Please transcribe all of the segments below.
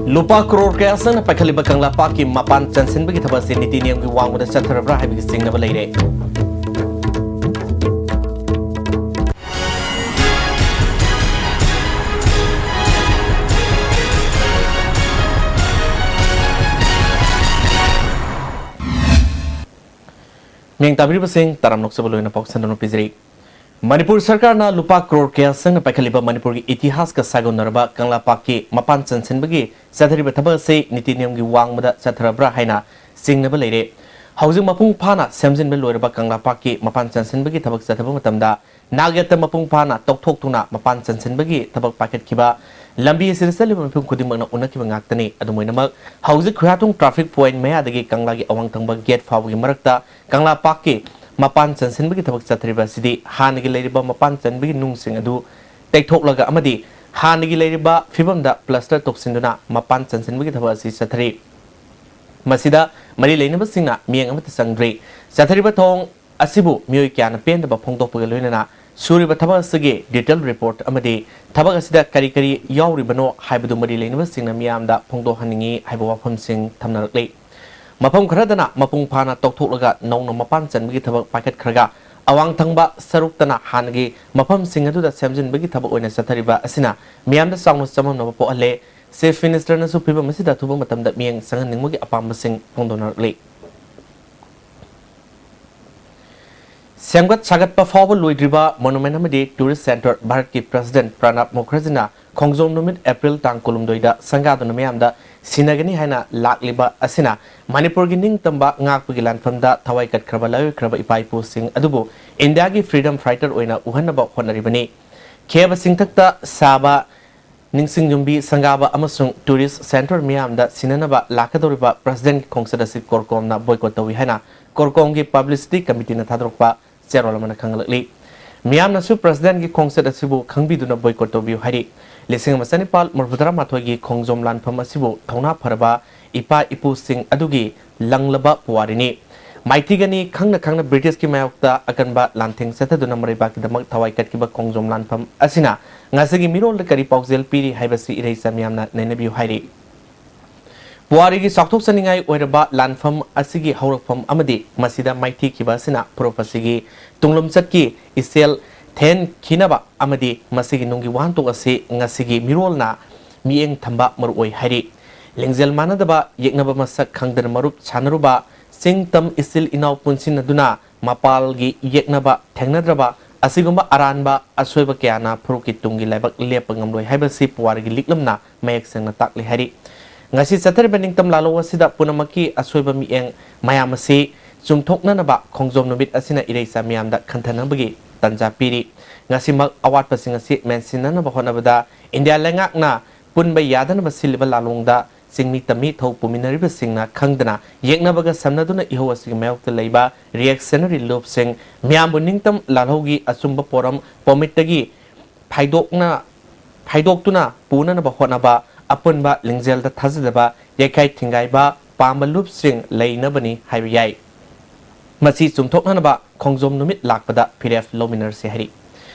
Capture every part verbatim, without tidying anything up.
ꯂꯨꯄꯥ ꯀ꯭ꯔꯣꯔ ꯀꯌꯥ ꯆꯪꯅ ꯄꯥꯏꯈꯠꯂꯤꯕ ꯀꯪꯂꯥ ꯄꯥꯛꯀꯤ ꯃꯄꯥꯟ ꯆꯟꯁꯤꯟꯕꯒꯤ ꯊꯕꯛ ꯑꯁꯤ ꯅꯤꯇꯤ ꯅꯤꯌꯝꯒꯤ ꯋꯥꯡꯃꯗ ꯆꯠꯊꯔꯕ꯭ꯔꯥ ꯍꯥꯏꯕꯒꯤ ꯆꯤꯡꯅꯕ ꯂꯩꯔꯦ꯫ ꯃꯤꯌꯦꯡ ꯇꯥꯕꯤꯔꯤꯕꯁꯤꯡ ꯇꯔꯥꯝꯅ ꯑꯣꯛꯆꯕ ꯂꯣꯏꯅ ꯄꯥꯎ ꯁꯟꯗꯣꯛꯅ ꯄꯤꯖꯔꯤ꯫ ꯃꯅꯤꯄꯨꯔ ꯁꯔꯀꯥꯔꯅ ꯂꯨꯄꯥ ꯀ꯭ꯔꯣꯔ ꯀꯌꯥ ꯆꯪꯅ ꯄꯥꯏꯈꯠꯂꯤꯕ ꯃꯅꯤꯄꯨꯔꯒꯤ ꯏꯇꯤꯍꯥꯁꯀ ꯁꯥꯒꯣꯟꯅꯔꯕ ꯀꯪꯂꯥ ꯄꯥꯛꯀꯤ ꯃꯄꯥꯟ ꯆꯟꯁꯤꯟꯕꯒꯤ ꯆꯠꯊꯔꯤꯕ ꯊꯕꯛ ꯑꯁꯤ ꯅꯤꯇꯤ ꯅꯤꯌꯝꯒꯤ ꯋꯥꯡꯃꯗ ꯆꯠꯊꯔꯕ꯭ꯔꯥ ꯍꯥꯏꯅ ꯆꯤꯡꯅꯕ ꯂꯩꯔꯦ꯫ ꯍꯧꯖꯤꯛ ꯃꯄꯨꯡ ꯐꯥꯅ ꯁꯦꯝꯖꯤꯟꯕ ꯂꯣꯏꯔꯕ ꯀꯪꯂꯥ ꯄꯥꯛꯀꯤ ꯃꯄꯥꯟ ꯆꯟꯁꯤꯟꯕꯒꯤ ꯊꯕꯛ ꯆꯠꯊꯕ ꯃꯇꯝꯗ ꯅꯥꯛꯌꯦꯠꯇ ꯃꯄꯨꯡ ꯐꯥꯅ ꯇꯧꯊꯣꯛꯇꯨꯅ ꯃꯄꯥꯟ ꯆꯟꯁꯤꯟꯕꯒꯤ ꯊꯕꯛ ꯄꯥꯏꯈꯠꯈꯤꯕ ꯂꯝꯕꯤ ꯑꯁꯤꯗ ꯆꯠꯂꯤꯕ ꯃꯤꯄꯨꯝ ꯈꯨꯗꯤꯡꯃꯛꯅ ꯎꯅꯈꯤꯕ ꯉꯥꯛꯇꯅꯤ꯫ ꯑꯗꯨꯝ ꯑꯣꯏꯅꯃꯛ, ꯍꯧꯖꯤꯛ ꯈꯨꯌꯥꯊꯣꯡ traffic point ꯃꯌꯥꯗꯒꯤ ꯀꯪꯂꯥꯒꯤ ꯑꯋꯥꯡ ꯊꯪꯕ gate ꯐꯥꯎꯕꯒꯤ ꯃꯔꯛꯇ ꯀꯪꯂꯥ ꯄꯥꯛꯀꯤ ꯃꯄꯥꯟ ꯆꯟꯁꯤꯟꯕꯒꯤ ꯊꯕꯛ ꯆꯠꯊꯔꯤꯕ ꯑꯁꯤꯗꯤ ꯍꯥꯟꯅꯒꯤ ꯂꯩꯔꯤꯕ ꯃꯄꯥꯟ ꯆꯟꯕꯒꯤ ꯅꯨꯡꯁꯤꯡ ꯑꯗꯨ ꯇꯩꯊꯣꯛꯂꯒ ꯑꯃꯗꯤ ꯍꯥꯟꯅꯒꯤ ꯂꯩꯔꯤꯕ ꯐꯤꯕꯝꯗ plaster ꯇꯧꯁꯤꯟꯗꯨꯅ ꯃꯄꯥꯟ ꯆꯟꯁꯤꯟꯕꯒꯤ ꯊꯕꯛ ꯑꯁꯤ ꯆꯠꯊꯔꯤ꯫ ꯃꯁꯤꯗ ꯃꯔꯤ ꯂꯩꯅꯕꯁꯤꯡꯅ ꯃꯤꯠꯌꯦꯡ ꯑꯃꯠꯇ ꯆꯪꯗ꯭ꯔꯤ꯫ ꯆꯠꯊꯔꯤꯕ ꯊꯧꯑꯣꯡ ꯑꯁꯤꯕꯨ ꯃꯤꯑꯣꯏ ꯀꯌꯥꯅ ꯄꯦꯟꯗꯕ ꯐꯣꯡꯗꯣꯛꯄꯒ ꯂꯣꯏꯅꯅ ꯁꯨꯔꯤꯕ ꯊꯕꯛ ꯑꯁꯤꯒꯤ detail report ꯑꯃꯗꯤ ꯊꯕꯛ ꯑꯁꯤꯗ ꯀꯔꯤ ꯀꯔꯤ ꯌꯥꯎꯔꯤꯕꯅꯣ ꯍꯥꯏꯕꯗꯨ ꯃꯔꯤ ꯂꯩꯅꯕꯁꯤꯡꯅ ꯃꯤꯌꯥꯝꯗ ꯐꯣꯡꯗꯣꯛꯍꯟꯅꯤꯡꯏ ꯍꯥꯏꯕ ꯋꯥꯐꯝꯁꯤꯡ ꯊꯝꯅꯔꯛꯂꯤ꯫ ꯃꯐꯝ ꯈꯔꯗꯅ ꯃꯄꯨꯡ ꯐꯥꯅ ꯇꯧꯊꯣꯛꯂꯒ ꯅꯧꯅ ꯃꯄꯥꯟ ꯆꯟꯕꯒꯤ ꯊꯕꯛ ꯄꯥꯏꯈꯠꯈ꯭ꯔꯒ, ꯑꯋꯥꯡ ꯊꯪꯕ ꯁꯔꯨꯛꯇꯅ ꯍꯥꯟꯅꯒꯤ ꯃꯐꯝꯁꯤꯡ ꯑꯗꯨꯗ ꯁꯦꯝꯖꯤꯟꯕꯒꯤ ꯊꯕꯛ ꯑꯣꯏꯅ ꯆꯠꯊꯔꯤꯕ ꯑꯁꯤꯅ ꯃꯤꯌꯥꯝꯗ ꯆꯥꯎꯅ ꯆꯃꯝꯅꯕ ꯄꯣꯛꯍꯜꯂꯦ꯫ Chief Ministerꯅꯁꯨ ꯐꯤꯚꯝ ꯑꯁꯤꯗ ꯑꯊꯨꯕ ꯃꯇꯝꯗ ꯃꯤꯠꯌꯦꯡ ꯆꯪꯍꯟꯅꯤꯡꯕꯒꯤ ꯑꯄꯥꯝꯕꯁꯤꯡ ꯐꯣꯡꯗꯣꯛꯅꯔꯛꯂꯤ꯫ ꯁꯦꯝꯒꯠ ꯁꯥꯒꯠꯄ ꯐꯥꯎꯕ ꯂꯣꯏꯗ꯭ꯔꯤꯕ monument ꯑꯃꯗꯤ tourist centre ꯚꯥꯔꯠꯀꯤ President ꯄ꯭ꯔꯥꯅꯕ ꯃꯨꯈꯔꯖꯤꯅ ꯈꯣꯡꯖꯣꯝ ꯅꯨꯃꯤꯠ April ꯇꯥꯡ ꯀꯨꯟꯍꯨꯝꯗꯣꯏꯗ ꯁꯪꯒꯥꯗꯨꯅ ꯃꯤꯌꯥꯝꯗ ꯁꯤꯟꯅꯒꯅꯤ ꯍꯥꯏꯅ ꯂꯥꯛꯂꯤꯕ ꯑꯁꯤꯅ ꯃꯅꯤꯄꯨꯔꯒꯤ ꯅꯤꯡꯇꯝꯕ ꯉꯥꯛꯄꯒꯤ ꯂꯥꯟꯐꯝꯗ ꯊꯋꯥꯏ ꯀꯠꯈ꯭ꯔꯕ ꯂꯥꯏꯑꯣꯏꯈ꯭ꯔꯕ ꯏꯄꯥ ꯏꯄꯨꯁꯤꯡ ꯑꯗꯨꯕꯨ ꯏꯟꯗꯤꯌꯥꯒꯤ freedom fighter ꯑꯣꯏꯅ ꯎꯍꯟꯅꯕ ꯍꯣꯠꯅꯔꯤꯕꯅꯤ꯫ ꯈꯦꯕ ꯆꯤꯡꯊꯛꯇ ꯁꯥꯕ ꯅꯤꯡꯁꯤꯡ ꯌꯨꯝꯕꯤ ꯁꯪꯒꯥꯕ ꯑꯃꯁꯨꯡ tourist centre ꯃꯤꯌꯥꯝꯗ ꯁꯤꯟꯅꯅꯕ ꯂꯥꯛꯀꯗꯧꯔꯤꯕ Presidentꯀꯤ ꯈꯣꯡꯆꯠ ꯑꯁꯤ CORCOMꯅ boycott ꯇꯧꯏ ꯍꯥꯏꯅ CORCOMꯒꯤ publicity committeeꯅ ꯊꯥꯗꯣꯔꯛꯄ ꯆꯦꯔꯣꯜ ꯑꯃꯅ ꯈꯪꯍꯜꯂꯛꯂꯤ꯫ ꯃꯤꯌꯥꯝꯅꯁꯨ Presidentꯀꯤ ꯈꯣꯡꯆꯠ ꯑꯁꯤꯕꯨ ꯈꯪꯕꯤꯗꯨꯅ boycott ꯇꯧꯕꯤꯌꯨ ꯍꯥꯏꯔꯤ꯫ ꯂꯤꯁꯤꯡ ꯑꯃ ꯆꯅꯤꯄꯥꯜ ꯃꯔꯤꯐꯨꯇꯔꯥ ꯃꯥꯊꯣꯏꯒꯤ ꯈꯣꯡꯖꯣꯝ ꯂꯥꯟꯐꯝ ꯑꯁꯤꯕꯨ ꯊꯧꯅꯥ ꯐꯔꯕ ꯏꯄꯥ ꯏꯄꯨꯁꯤꯡ ꯑꯗꯨꯒꯤ ꯂꯪꯂꯕ ꯄꯨꯋꯥꯔꯤꯅꯤ꯫ ꯃꯥꯏꯊꯤꯒꯅꯤ ꯈꯪꯅ ꯈꯪꯅ Britishꯀꯤ ꯃꯥꯌꯣꯛꯇ ꯑꯀꯟꯕ ꯂꯥꯟꯊꯦꯡ ꯆꯠꯊꯗꯨꯅ ꯃꯔꯩꯕꯥꯛꯀꯤꯗꯃꯛ ꯊꯋꯥꯏ ꯀꯠꯈꯤꯕ ꯈꯣꯡꯖꯣꯝ ꯂꯥꯟꯐꯝ ꯑꯁꯤꯅ ꯉꯁꯤꯒꯤ ꯃꯤꯔꯣꯜꯗ ꯀꯔꯤ ꯄꯥꯎꯖꯦꯜ ꯄꯤꯔꯤ ꯍꯥꯏꯕꯁꯤ ꯏꯔꯩꯆꯥ ꯃꯤꯌꯥꯝꯅ ꯅꯩꯅꯕꯤꯌꯨ ꯍꯥꯏꯔꯤ꯫ ꯄꯨꯋꯥꯔꯤꯒꯤ ꯆꯥꯎꯊꯣꯛꯆꯅꯤꯡꯉꯥꯏ ꯑꯣꯏꯔꯕ ꯂꯥꯟꯐꯝ ꯑꯁꯤꯒꯤ ꯍꯧꯔꯛꯐꯝ ꯑꯃꯗꯤ ꯃꯁꯤꯗ ꯃꯥꯏꯊꯤꯈꯤꯕ ꯑꯁꯤꯅ ꯐꯨꯔꯨꯞ ꯑꯁꯤꯒꯤ ꯇꯨꯡꯂꯝꯆꯠꯀꯤ ꯏꯆꯦꯜ ꯊꯦꯟꯈꯤꯅꯕ ꯑꯃꯗꯤ ꯃꯁꯤꯒꯤ ꯅꯨꯡꯒꯤ ꯋꯥꯍꯟꯊꯣꯛ ꯑꯁꯤ ꯉꯁꯤꯒꯤ ꯃꯤꯔꯣꯜꯅ ꯃꯤꯠꯌꯦꯡ ꯊꯝꯕ ꯃꯔꯨꯑꯣꯏ ꯍꯥꯏꯔꯤ꯫ ꯂꯤꯡꯖꯦꯜ ꯃꯥꯟꯅꯗꯕ ꯌꯦꯛꯅꯕ ꯃꯁꯛ ꯈꯪꯗꯅ ꯃꯔꯨꯞ ꯁꯥꯟꯅꯔꯨꯕ, ꯆꯤꯡ ꯇꯝ ꯏꯆꯤꯜ ꯏꯅꯥꯎ ꯄꯨꯟꯁꯤꯟꯅꯗꯨꯅ ꯃꯄꯥꯜꯒꯤ ꯌꯦꯛꯅꯕ ꯊꯦꯡꯅꯗ꯭ꯔꯕ ꯑꯁꯤꯒꯨꯝꯕ ꯑꯔꯥꯟꯕ ꯑꯁꯣꯏꯕ ꯀꯌꯥꯅ ꯐꯨꯔꯨꯞꯀꯤ ꯇꯨꯡꯒꯤ ꯂꯥꯏꯕꯛ ꯂꯦꯞꯄ ꯉꯝꯂꯣꯏ ꯍꯥꯏꯕꯁꯤ ꯄꯨꯋꯥꯔꯤꯒꯤ ꯂꯤꯛꯂꯝꯅ ꯃꯌꯦꯛ ꯁꯦꯡꯅ ꯇꯥꯛꯂꯤ ꯍꯥꯏꯔꯤ꯫ ꯉꯁꯤ ꯆꯠꯊꯔꯤꯕ ꯅꯤꯡꯇꯝ ꯂꯥꯜꯍꯧ ꯑꯁꯤꯗ ꯄꯨꯝꯅꯃꯛꯀꯤ ꯑꯁꯣꯏꯕ ꯃꯤꯠꯌꯦꯡ ꯃꯌꯥꯝ ꯑꯁꯤ ꯆꯨꯝꯊꯣꯛꯅꯅꯕ ꯈꯣꯡꯖꯣꯝ ꯅꯨꯃꯤꯠ ꯑꯁꯤꯅ ꯏꯔꯩꯆꯥ ꯃꯤꯌꯥꯝꯗ ꯈꯟꯊꯅꯕꯒꯤ ꯇꯥꯟꯖꯥ ꯄꯤꯔꯤ꯫ ꯉꯁꯤꯃꯛ ꯑꯋꯥꯠꯄꯁꯤꯡ ꯑꯁꯤ ꯃꯦꯟꯁꯤꯟꯅꯅꯕ ꯍꯣꯠꯅꯕꯗ ꯏꯟꯗꯤꯌꯥ ꯂꯩꯉꯥꯛꯅ ꯄꯨꯟꯕ ꯌꯥꯗꯅꯕ ꯁꯤꯜꯂꯤꯕ ꯂꯥꯂꯣꯡꯗ ꯆꯤꯡꯃꯤ ꯇꯝꯃꯤ ꯊꯧ ꯄꯨꯃꯤꯟꯅꯔꯤꯕꯁꯤꯡꯅ ꯈꯪꯗꯅ ꯌꯦꯛꯅꯕꯒ ꯁꯝꯅꯗꯨꯅ ꯏꯍꯧ ꯑꯁꯤꯒꯤ ꯃꯥꯌꯣꯛꯇ ꯂꯩꯕ reactionary ꯂꯨꯞꯁꯤꯡ ꯃꯤꯌꯥꯝꯕꯨ ꯅꯤꯡꯇꯝ ꯂꯥꯜꯍꯧꯒꯤ ꯑꯆꯨꯝꯕ ꯄꯣꯔꯝ ꯄꯣꯃꯤꯠꯇꯒꯤ ꯐꯥꯏꯗꯣꯛꯅ, ꯐꯥꯏꯗꯣꯛꯇꯨꯅ ꯄꯨꯅꯅꯕ ꯍꯣꯠꯅꯕ, ꯑꯄꯨꯟꯕ ꯂꯤꯡꯖꯦꯜꯗ ꯊꯥꯖꯗꯕ, ꯌꯩꯈꯥꯏ ꯊꯤꯡꯒꯥꯏꯕ ꯄꯥꯝꯕ ꯂꯨꯞꯁꯤꯡ ꯂꯩꯅꯕꯅꯤ ꯍꯥꯏꯕ ꯌꯥꯏ꯫ ꯃꯁꯤ ꯆꯨꯝꯊꯣꯛꯅꯅꯕ ꯈꯣꯡꯖꯣꯝ ꯅꯨꯃꯤꯠ ꯂꯥꯛꯄꯗ ꯐꯤꯔꯦꯞ ꯂꯧꯃꯤꯟꯅꯔꯁꯤ ꯍꯥꯏꯔꯤ꯫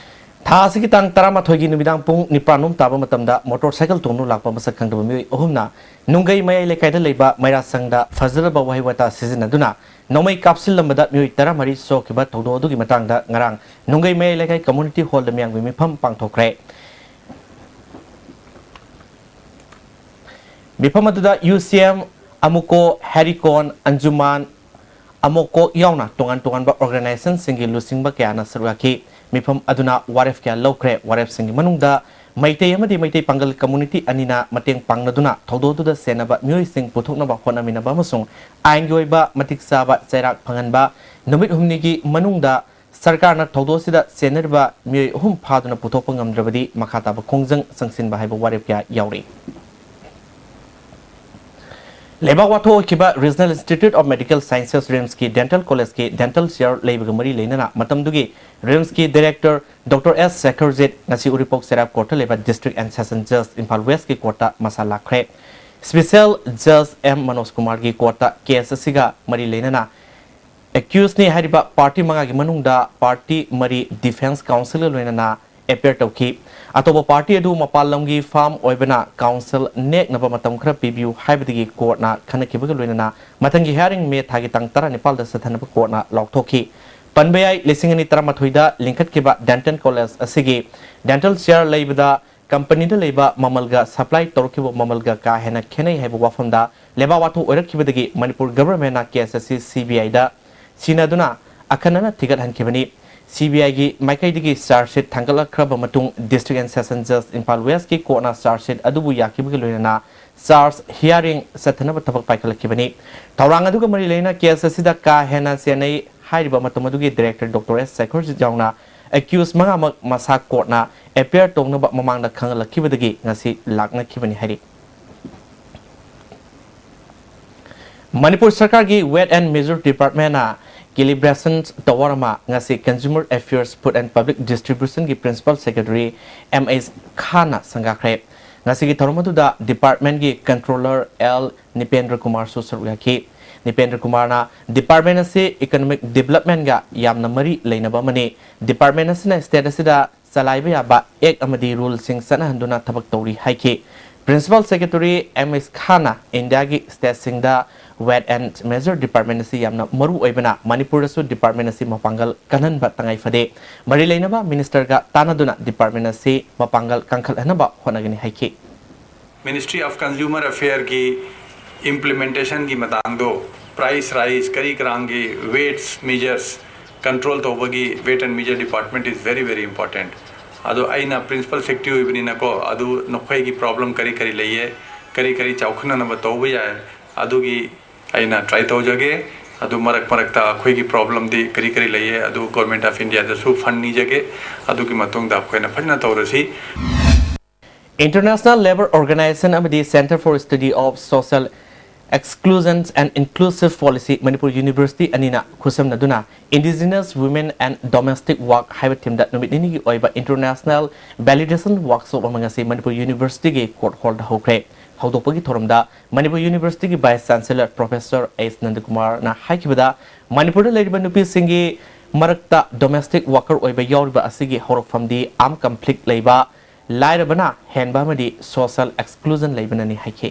ꯊꯥ ꯑꯁꯤꯒꯤ ꯇꯥꯡ ꯇꯔꯥꯃꯥꯊꯣꯏꯒꯤ ꯅꯨꯃꯤꯗꯥꯡ ꯄꯨꯡ ꯅꯤꯄꯥꯟ ꯔꯣꯝ ꯇꯥꯕ ꯃꯇꯝꯗ ꯃꯣꯇꯣꯔ ꯁꯥꯏꯀꯜ ꯇꯣꯡꯗꯨꯅ ꯂꯥꯛꯄ ꯃꯁꯛ ꯈꯪꯗꯕ ꯃꯤꯑꯣꯏ ꯑꯍꯨꯝꯅ ꯅꯨꯡꯒꯩ ꯃꯌꯥꯏ ꯂꯩꯀꯥꯏꯗ ꯂꯩꯕ ꯃꯩꯔꯥꯁꯪꯗ ꯐꯖꯔꯕ ꯋꯥꯍꯩ ꯋꯥꯇꯥ ꯁꯤꯖꯤꯟꯅꯗꯨꯅ ꯅꯣꯡꯃꯩ ꯀꯥꯞꯁꯤꯜꯂꯝꯕꯗ ꯃꯤꯑꯣꯏ ꯇꯔꯥꯃꯔꯤ ꯁꯣꯛꯈꯤꯕ ꯊꯧꯗꯣꯛ ꯑꯗꯨꯒꯤ ꯃꯇꯥꯡꯗ ꯉꯔꯥꯡ ꯅꯨꯡꯒꯩ ꯃꯌꯥꯏ ꯂꯩꯀꯥꯏ community hall ꯗ ꯃꯤꯌꯥꯝꯒꯤ ꯃꯤꯐꯝ ꯄꯥꯡꯊꯣꯛꯈ꯭ꯔꯦ꯫ ꯃꯤꯐꯝ ꯑꯗꯨꯗ ꯌꯨ ꯁꯤ ꯑꯦꯝ, ꯑꯃꯨꯀꯣ, ꯍꯦꯔꯤꯀꯣꯟ, ꯑꯟꯖꯨꯃꯥꯟ, ꯑꯃꯣꯀꯣꯛ ꯌꯥꯎꯅ ꯇꯣꯉꯥꯟ ꯇꯣꯉꯥꯟꯕ organization ꯁꯤꯡꯒꯤ ꯂꯨꯆꯤꯡꯕ ꯀꯌꯥꯅ ꯁꯔꯨꯛ ꯌꯥꯈꯤ꯫ ꯃꯤꯐꯝ ꯑꯗꯨꯅ ꯋꯥꯔꯦꯞ ꯀꯌꯥ ꯂꯧꯈ꯭ꯔꯦ꯫ ꯋꯥꯔꯦꯞꯁꯤꯡꯒꯤ ꯃꯅꯨꯡꯗ ꯃꯩꯇꯩ ꯑꯃꯗꯤ ꯃꯩꯇꯩ ꯄꯥꯡꯒꯜ community ꯑꯅꯤꯅ ꯃꯇꯦꯡ ꯄꯥꯡꯅꯗꯨꯅ ꯊꯧꯗꯣꯛ ꯑꯗꯨꯗ ꯆꯦꯟꯅꯕ ꯃꯤꯑꯣꯏꯁꯤꯡ ꯄꯨꯊꯣꯛꯅꯕ ꯍꯣꯠꯅꯃꯤꯟꯅꯕ ꯑꯃꯁꯨꯡ ꯑꯥꯏꯟꯒꯤ ꯑꯣꯏꯕ ꯃꯇꯤꯛ ꯆꯥꯕ ꯆꯩꯔꯥꯛ ꯐꯪꯍꯟꯕ, ꯅꯨꯃꯤꯠ ꯍꯨꯝꯅꯤꯒꯤ ꯃꯅꯨꯡꯗ ꯁꯔꯀꯥꯔꯅ ꯊꯧꯗꯣꯛ ꯑꯁꯤꯗ ꯆꯦꯟꯅꯔꯤꯕ ꯃꯤꯑꯣꯏ ꯑꯍꯨꯝ ꯐꯥꯗꯨꯅ ꯄꯨꯊꯣꯛꯄ ꯉꯝꯗ꯭ꯔꯕꯗꯤ ꯃꯈꯥ ꯇꯥꯕ ꯈꯣꯡꯖꯪ ꯆꯪꯁꯤꯟꯕ ꯍꯥꯏꯕ ꯋꯥꯔꯦꯞ ꯀꯌꯥ ꯌꯥꯎꯔꯤ꯫ ꯂꯩꯕꯥꯛ ꯋꯥꯊꯣꯛ ꯑꯣꯏꯈꯤꯕ Regional Institute of Medical Sciences, RIMS ꯀꯤ dental college ꯀꯤ dental chair ꯂꯩꯕꯒ ꯃꯔꯤ ꯂꯩꯅꯅ ꯃꯇꯝꯗꯨꯒꯤ RIMS ꯀꯤ director Doctor S ꯁꯦꯈꯔꯖꯤꯠ ꯉꯁꯤ ꯎꯔꯤꯄꯣꯛ ꯆꯩꯔꯥꯛ court ꯇ ꯂꯩꯕ District and Session Judge Imphal West ꯀꯤ court ꯇ ꯃꯁꯥ ꯂꯥꯛꯈ꯭ꯔꯦ꯫ Special Judge M Manoj ꯀꯨꯃꯥꯔꯒꯤ court ꯇ case ꯑꯁꯤꯒ ꯃꯔꯤ ꯂꯩꯅꯅ accused ꯅꯤ ꯍꯥꯏꯔꯤꯕ party ꯃꯉꯥꯒꯤ ꯃꯅꯨꯡꯗ party ꯃꯔꯤ defence counsel ꯒ ꯂꯣꯏꯅꯅ ꯑꯦꯄꯤꯌꯔ ꯇꯧꯈꯤ꯫ ꯑꯇꯣꯞꯄ ꯄꯥꯔꯇꯤ ꯑꯗꯨ ꯃꯄꯥꯟ ꯂꯝꯒꯤ ꯐꯥꯔꯝ ꯑꯣꯏꯕꯅ ꯀꯥꯎꯟꯁꯤꯜ ꯅꯦꯛꯅꯕ ꯃꯇꯝ ꯈꯔ ꯄꯤꯕꯤꯌꯨ ꯍꯥꯏꯕꯗꯒꯤ ꯀꯣꯔꯠꯅ ꯈꯟꯅꯈꯤꯕꯒ ꯂꯣꯏꯅꯅ ꯃꯊꯪꯒꯤ ꯍꯤꯌꯥꯔꯤꯡ ꯃꯦ ꯊꯥꯒꯤ ꯇꯥꯡ ꯇꯔꯥꯅꯤꯄꯥꯜꯗ ꯆꯠꯊꯅꯕ ꯀꯣꯔꯠꯅ ꯂꯥꯎꯊꯣꯛꯈꯤ꯫ ꯄꯟꯕ ꯌꯥꯏ, ꯂꯤꯁꯤꯡ ꯑꯅꯤ ꯇꯔꯥꯃꯥꯊꯣꯏꯗ ꯂꯤꯡꯈꯠꯈꯤꯕ ꯗꯦꯟꯇꯜ ꯀꯣꯂꯦꯖ ꯑꯁꯤꯒꯤ ꯗꯦꯟꯇꯜ ꯆꯤꯌꯥꯔ ꯂꯩꯕꯗ ꯀꯝꯄꯅꯤꯗ ꯂꯩꯕ ꯃꯃꯜꯒ ꯁꯄ꯭ꯂꯥꯏ ꯇꯧꯔꯛꯈꯤꯕ ꯃꯃꯜꯒ ꯀꯥ ꯍꯦꯟꯅ ꯈꯦꯠꯅꯩ ꯍꯥꯏꯕ ꯋꯥꯐꯝꯗ ꯂꯩꯕꯥꯛ ꯋꯥꯊꯣꯛ ꯑꯣꯏꯔꯛꯈꯤꯕꯗꯒꯤ ꯃꯅꯤꯄꯨꯔ ꯒꯚꯔꯟꯃꯦꯟꯠꯅ ꯀꯦꯁ ꯑꯁꯤ ꯁꯤꯕꯤꯑꯥꯏꯗ ꯁꯤꯟꯅꯗꯨꯅ ꯑꯈꯟꯅꯅ ꯊꯤꯒꯠꯍꯟꯈꯤꯕꯅꯤ꯫ ꯁꯤꯕꯤꯑꯥꯏꯒꯤ ꯃꯥꯏꯀꯩꯗꯒꯤ ꯆꯥꯔꯖ ꯁꯤꯠ ꯊꯥꯡꯒꯠꯂꯛꯈ꯭ꯔꯕ ꯃꯇꯨꯡ ꯗꯤꯁꯇ꯭ꯔꯤꯛ ꯑꯦꯟ ꯁꯦꯁꯟ ꯖꯖ ꯏꯝꯐꯥꯜ ꯋꯦꯁꯀꯤ ꯀꯣꯔꯠꯅ ꯆꯥꯔꯖ ꯁꯤꯠ ꯑꯗꯨꯕꯨ ꯌꯥꯈꯤꯕꯒ ꯂꯣꯏꯅꯅ ꯆꯥꯔꯖ ꯍꯤꯌꯥꯔꯤꯡ ꯆꯠꯊꯅꯕ ꯊꯕꯛ ꯄꯥꯏꯈꯠꯂꯛꯈꯤꯕꯅꯤ꯫ ꯊꯧꯔꯥꯡ ꯑꯗꯨꯒ ꯃꯔꯤ ꯂꯩꯅ ꯀꯦꯁ ꯑꯁꯤꯗ ꯀꯥ ꯍꯦꯟꯅ ꯆꯦꯟꯅꯩ ꯍꯥꯏꯔꯤꯕ ꯃꯇꯝ ꯑꯗꯨꯒꯤ ꯗꯤꯔꯦꯛꯇꯔ ꯗꯣꯛꯇꯔ ꯑꯦꯁ ꯁꯦꯈꯔꯖꯤꯠ ꯌꯥꯎꯅ ꯑꯦꯀ꯭ꯌꯨꯁ ꯃꯉꯥꯃꯛ ꯃꯁꯥ ꯀꯣꯔꯠꯅ ꯑꯦꯄꯤꯌꯔ ꯇꯧꯅꯕ ꯃꯃꯥꯡꯗ ꯈꯪꯍꯜꯂꯛꯈꯤꯕꯗꯒꯤ ꯉꯁꯤ ꯂꯥꯛꯅꯈꯤꯕꯅꯤ ꯍꯥꯏꯔꯤ꯫ ꯃꯅꯤꯄꯨꯔ ꯁꯔꯀꯥꯔꯒꯤ ꯋꯦꯠ ꯑꯦꯟ ꯃꯦꯖꯔ ꯗꯤꯄꯥꯔꯠꯃꯦꯟꯅ ꯀꯦꯂꯤꯕ꯭ꯔꯦꯁꯟ ꯇꯋꯥꯔ ꯑꯃ ꯉꯁꯤ consumer affairs, food and public ꯗꯤꯁꯇ꯭ꯔꯤꯕ꯭ꯌꯨꯁꯟꯒꯤ ꯄ꯭ꯔꯤꯟꯁꯤꯄꯥꯜ ꯁꯦꯀ꯭ꯔꯦꯇꯔꯤ ꯑꯦꯝ ꯑꯩꯆ ꯈꯥꯟꯅ ꯁꯪꯒꯥꯈ꯭ꯔꯦ꯫ ꯉꯁꯤꯒꯤ ꯊꯧꯔꯝ ꯑꯗꯨꯗ ꯗꯤꯄꯥꯔꯠꯃꯦꯟꯒꯤ ꯀꯟꯇ꯭ꯔꯣꯂꯔ ꯑꯦꯜ ꯅꯤꯄꯦꯟꯗ꯭ꯔ ꯀꯨꯃꯥꯔꯁꯨ ꯁꯔꯨꯛ ꯌꯥꯈꯤ꯫ ꯅꯤꯄꯦꯟꯗ꯭ꯔ ꯀꯨꯃꯥꯔꯅ ꯗꯤꯄꯥꯔꯠꯃꯦꯟ ꯑꯁꯤ ꯏꯀꯣꯅꯣꯃꯤꯛ ꯗꯤꯕꯂꯞꯃꯦꯟꯒ ꯌꯥꯝꯅ ꯃꯔꯤ ꯂꯩꯅꯕ ꯑꯃꯅꯤ꯫ ꯗꯤꯄꯥꯔꯠꯃꯦꯟ ꯑꯁꯤꯅ ꯁ꯭ꯇꯦꯠ ꯑꯁꯤꯗ ꯆꯂꯥꯏꯕ ꯌꯥꯕ ꯑꯦꯛ ꯑꯃꯗꯤ ꯔꯨꯜꯁꯤꯡ ꯆꯠꯅꯍꯟꯗꯨꯅ ꯊꯕꯛ ꯇꯧꯔꯤ ꯍꯥꯏꯈꯤ꯫ ꯄ꯭ꯔꯤꯟꯁꯤꯄꯥꯜ ꯁꯦꯀ꯭ꯔꯦꯇꯔꯤ ꯑꯦꯝ ꯑꯦꯁ ꯈꯥꯟꯅ ꯏꯟꯗꯤꯌꯥꯒꯤ ꯁ꯭ꯇꯦꯠꯁꯤꯡꯗ ꯋꯦꯠ ꯑꯦꯟ ꯃꯦꯖꯔ ꯗꯤꯄꯥꯔꯠꯃꯦꯟ ꯑꯁꯤ ꯌꯥꯝꯅ ꯃꯔꯨ ꯑꯣꯏꯕꯅ ꯃꯅꯤꯄꯨꯔꯗꯁꯨ ꯗꯤꯄꯥꯔꯠꯃꯦꯟ ꯑꯁꯤ ꯃꯄꯥꯡꯒꯜ ꯀꯜꯍꯟꯕ ꯇꯉꯥꯏ ꯐꯗꯦ꯫ ꯃꯔꯤ ꯂꯩꯅꯕ ꯃꯤꯅꯤꯁꯇꯔꯒ ꯇꯥꯟꯅꯗꯨꯅ ꯗꯤꯄꯥꯔꯠꯃꯦꯟ ꯑꯁꯤ ꯃꯄꯥꯡꯒꯜ ꯀꯟꯈꯠꯍꯟꯅꯕ ꯍꯣꯠꯅꯒꯅꯤ ꯍꯥꯏꯈꯤ꯫ Ministry of Consumer Affair ꯒꯤ implementation ꯒꯤ ꯃꯇꯥꯡꯗꯣ, price rise, ꯀꯔꯤ ꯀꯔꯥꯡꯒꯤ weights, measures control ꯇꯧꯕꯒꯤ weight and measure department is very, very important. ꯑꯗꯣ ꯑꯩꯅ ꯄ꯭ꯔꯤꯟꯁꯤꯄꯥꯜ ꯁꯦꯀ꯭ꯔꯦꯇꯔꯤ ꯑꯣꯏꯕꯅꯤꯅꯀꯣ, ꯑꯗꯨ ꯅꯈꯣꯏꯒꯤ ꯄ꯭ꯔꯣꯕ꯭ꯂꯦꯝ ꯀꯔꯤ ꯀꯔꯤ ꯂꯩꯌꯦ, ꯀꯔꯤ ꯀꯔꯤ ꯆꯥꯎꯈꯠꯅꯅꯕ ꯇꯧꯕ ꯌꯥꯏ, ꯑꯗꯨꯒꯤ ꯑꯩꯅ ꯇ꯭ꯔꯥꯏ ꯇꯧꯖꯒꯦ꯫ ꯑꯗꯨ ꯃꯔꯛ ꯃꯔꯛꯇ ꯑꯩꯈꯣꯏꯒꯤ ꯄ꯭ꯔꯣꯕ꯭ꯂꯦꯝꯗꯤ ꯀꯔꯤ ꯀꯔꯤ ꯂꯩꯌꯦ, ꯑꯗꯨ ꯒꯣꯔꯃꯦꯟꯠ ꯑꯣꯐ ꯏꯟꯗꯤꯌꯥꯗꯁꯨ ꯐꯟ ꯅꯤꯖꯒꯦ꯫ ꯑꯗꯨꯒꯤ ꯃꯇꯨꯡꯗ ꯑꯩꯈꯣꯏꯅ ꯐꯖꯅ ꯇꯧꯔꯁꯤ꯫ International Labour Organization ꯑꯃꯗꯤ Centre for Study of Social Exclusion and Inclusive Policy Manipur university ꯑꯅꯤꯅ ꯈꯨꯠꯁꯝꯅꯗꯨꯅ Indigenous Women and Domestic Work ꯍꯥꯏꯕ ꯊꯤꯝꯗ ꯅꯨꯃꯤꯠ ꯅꯤꯅꯤꯒꯤ ꯑꯣꯏꯕ ꯏꯟꯇꯔꯅꯦꯁꯅꯦꯜ ꯚꯦꯂꯤꯗꯦꯁꯟ ꯋꯥꯔꯛꯁꯣꯞ ꯑꯃ ꯉꯁꯤ ꯃꯅꯤꯄꯨꯔ ꯌꯨꯅꯤꯚꯔꯁꯤꯇꯤꯒꯤ ꯀꯣꯔꯠ ꯍꯣꯜꯗ ꯍꯧꯈ꯭ꯔꯦ꯫ ꯍꯧꯗꯣꯛꯄꯒꯤ ꯊꯧꯔꯝꯗ ꯃꯅꯤꯄꯨꯔ ꯌꯨꯅꯤꯚꯔꯁꯤꯇꯤꯒꯤ ꯚꯥꯏꯁ ꯆꯥꯟꯁꯦꯂꯔ ꯄ꯭ꯔꯣꯐꯦꯁꯔ ꯑꯦꯁ ꯅꯟꯗꯀꯨꯃꯥꯔꯅ ꯍꯥꯏꯈꯤꯕꯗ, ꯃꯅꯤꯄꯨꯔꯗ ꯂꯩꯔꯤꯕ ꯅꯨꯄꯤꯁꯤꯡꯒꯤ ꯃꯔꯛꯇ domestic worker ꯑꯣꯏꯕ ꯌꯥꯎꯔꯤꯕ ꯑꯁꯤꯒꯤ ꯍꯧꯔꯛꯐꯝꯗꯤ armed conflict ꯂꯩꯕ, ꯂꯥꯏꯔꯕꯅ ꯍꯦꯟꯕ ꯑꯃꯗꯤ social exclusion ꯂꯩꯕꯅꯅꯤ ꯍꯥꯏꯈꯤ꯫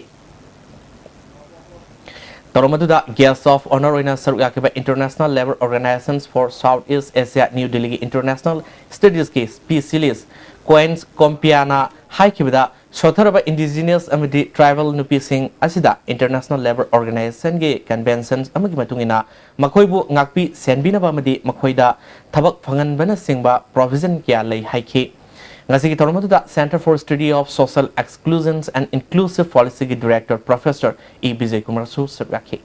ꯊꯧꯔꯝ ꯑꯗꯨꯗ guest of honour ꯑꯣꯏꯅ ꯁꯔꯨꯛ ꯌꯥꯈꯤꯕ International Labour Organizations for South East Asia, New Delhi ꯒꯤ International Studies ꯀꯤ specialist ꯀ꯭ꯋꯦꯟꯁ ꯀꯣꯝꯄꯤꯌꯥꯅ ꯍꯥꯏꯈꯤꯕꯗ, ꯁꯣꯠꯊꯔꯕ indigenous ꯑꯃꯗꯤ tribal ꯅꯨꯄꯤꯁꯤꯡ ꯑꯁꯤꯗ International Labour Organization ꯒꯤ conventions ꯑꯃꯒꯤ ꯃꯇꯨꯡ ꯏꯟꯅ ꯃꯈꯣꯏꯕꯨ ꯉꯥꯛꯄꯤ ꯁꯦꯟꯕꯤꯅꯕ ꯑꯃꯗꯤ ꯃꯈꯣꯏꯗ ꯊꯕꯛ ꯐꯪꯍꯟꯕꯅꯆꯤꯡꯕ provision ꯀꯌꯥ ꯂꯩ ꯍꯥꯏꯈꯤ꯫ ꯉꯁꯤꯒꯤ ꯊꯧꯔꯝ ꯑꯗꯨꯗ Centre for Study of Social Exclusions and Inclusive Policy ꯒꯤ Director Professor ꯏ ꯕꯤꯖꯌ ꯀꯨꯃꯥꯔꯁꯨ ꯁꯔꯨꯛ ꯌꯥꯈꯤ꯫